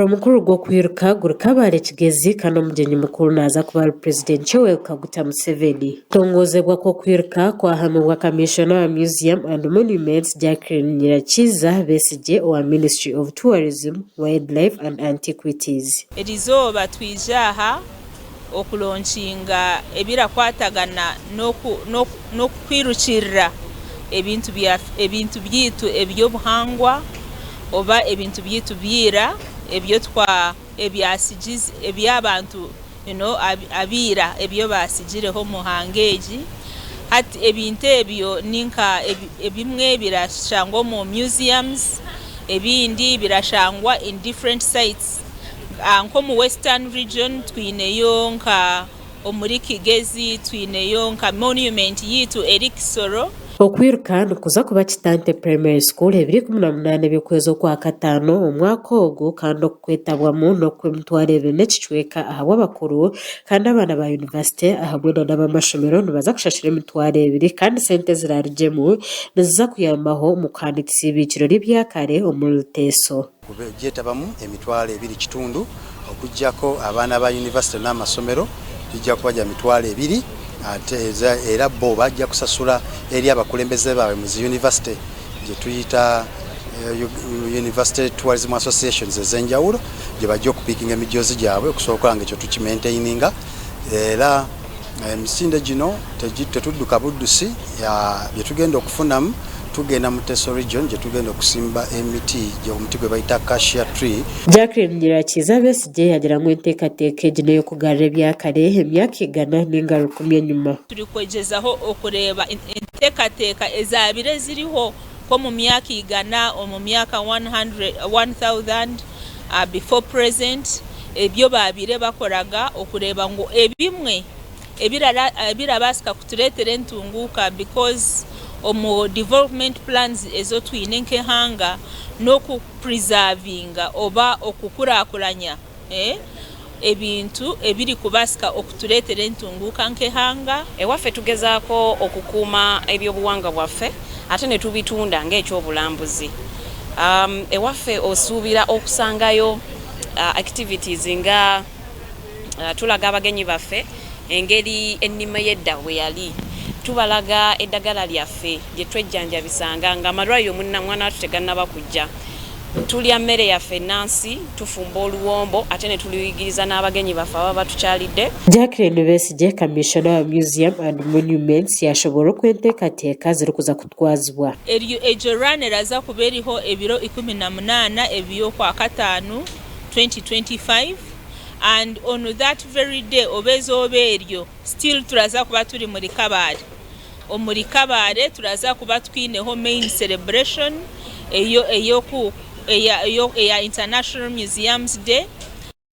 Omukoro mukuru gw'okwiruka guri Kabale Kigezi kandi omugyenyi mukuru naaza kuba ari Purezidenti Yoweri Kaguta Museveni. Okutongozebwa kw'okwiruka kwahamibwa Kamiishona wa Museum and Monuments Jacqueline Nyirakiiza Besigye owa Ministry of Tourism, Wildlife and Antiquities. Erizooba twija aha okulonkinga ebirakwatagana n'okwirukirira ebintu byaitu eby'obuhangwa oba ebintu byaitu bya ira ebi abantu aba ira ebi baatsigireho omu hanga egi. Hati ebintu ebyo ni nka ebimwe birashangwa omu museums, ebindi birashangwa in different sites. Nk'omu Western region twineyo nka omuri Kigezi twineyo nka monument yaitu eri Kisoro. Okwiruka nikuza kuba Kitante Primary School ebiro 18 eby'okwezi Okwakataano omwaka ogu kandi okukwetabwamu n'okw'emitwaro ebiri n'ekicweka ahabw'abakuru kandi abaana ba yunivasite ahamwe na n'ab'amashomero nibaza kushashura emitwaro ebiri kandi sente eziraarugyemu niziza kuyambaho omu kuhandiikisa eibiikiro ry'ebyakare omuri Ruteeso. Kugyetabamu emitwaro ebiri kitundu okuggyako abaana ba yunivasite n'amasomero gijja kuba gya mitwaro ebiri ate era bo bajja kusasula eri abakulembeze baabwe mu zi yunivasite gye tuyita University Tourism Associations ez'enjawulo gye bajja okupiikinga emijoozi gyabwe okusobola okulaba nga ekyo tukimaintaininga era Emisinde gino tetudduka buddusi, bye tugenda okufunamu tugenda mu Teso Region gye tugenda okusimba emiti, omuti gwe bayita Acacia Tree. Jacqueline Nyirakiiza Besigye yagira ngu enteekateeka egi n'ey'okugarura ebyakare emyaka igana ninga rukumi enyima. Turikwegyezaho okureeba enteekateeka ezaabaire ziriho nk'omu myaka igana, omu myaka 1000 before present, ebyo baabaire bakoraga okureeba ngu ebimwe ebirabaasika kutureetera entunguuka because omu development plans ezi twine nk'eihanga n'oku preservinga oba okukurakuranya ebintu ebirikubaasika okutureetera entunguuka nk'eihanga. Ewaffe tugezaako okukuuma ebyobuwangwa bwaffe ate netubitunda ng'ekyobulambuzi. Ewaffe osuubira okusangayo activities nga tulaga abagenyi baffe engeri ennima ey'edda bweyali, tubalaga eddagala lyaffe lyetwejjanjabisanga nga amalwaliro mwana wattu tegannaba kujja. Tulya mmere yaffe ennansi, tufumba oluwombo ate ne tuluyigiriza n'abagenyi baffe ababa batukyalidde. Jacqueline Besigye, Kamiishona wa Museum and Monuments yaashoboorora oku enteekateeka zirikuza kutwazibwa. Egyo run eraza kuba eriho ebiro 18 eby'Okwakataano 2025 and on that very day oba eizooba eryo still turaza kuba turi muri Kabale. Omuri Kabale turaza kuba twineho main celebration eya International Museums Day.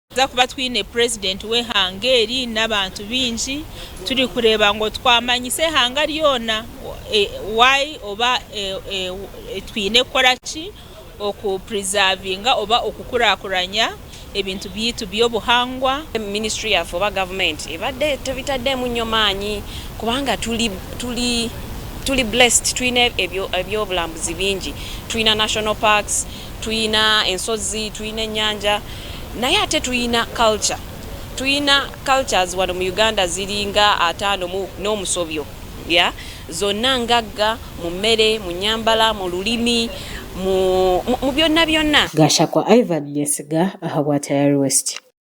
Turaza kuba twine President w'eihanga eri n'abantu baingi turikureeba ngu twamanyisa eihanga ryona why oba twine kukora ki oku preservinga oba okukurakuranya ebintu byaitu by'obuhangwa. Ministry yaffe oba government ebadde tebitaddeemu nnyo maanyi kubanga tuli tuli tuli blessed tulina ebyobulambuzi bingi, tulina national parks, tulina ensozi, tulina ennyanja naye ate tulina culture, tulina cultures wano mu Uganda ziringa ataano mu n'omusobyo yeah zonna ngagga mu mmere, mu nnyambala, mu lulimi, mu mu byonna byonna. Gashakwa Ivan Nyesiga ahabwa Tayari West.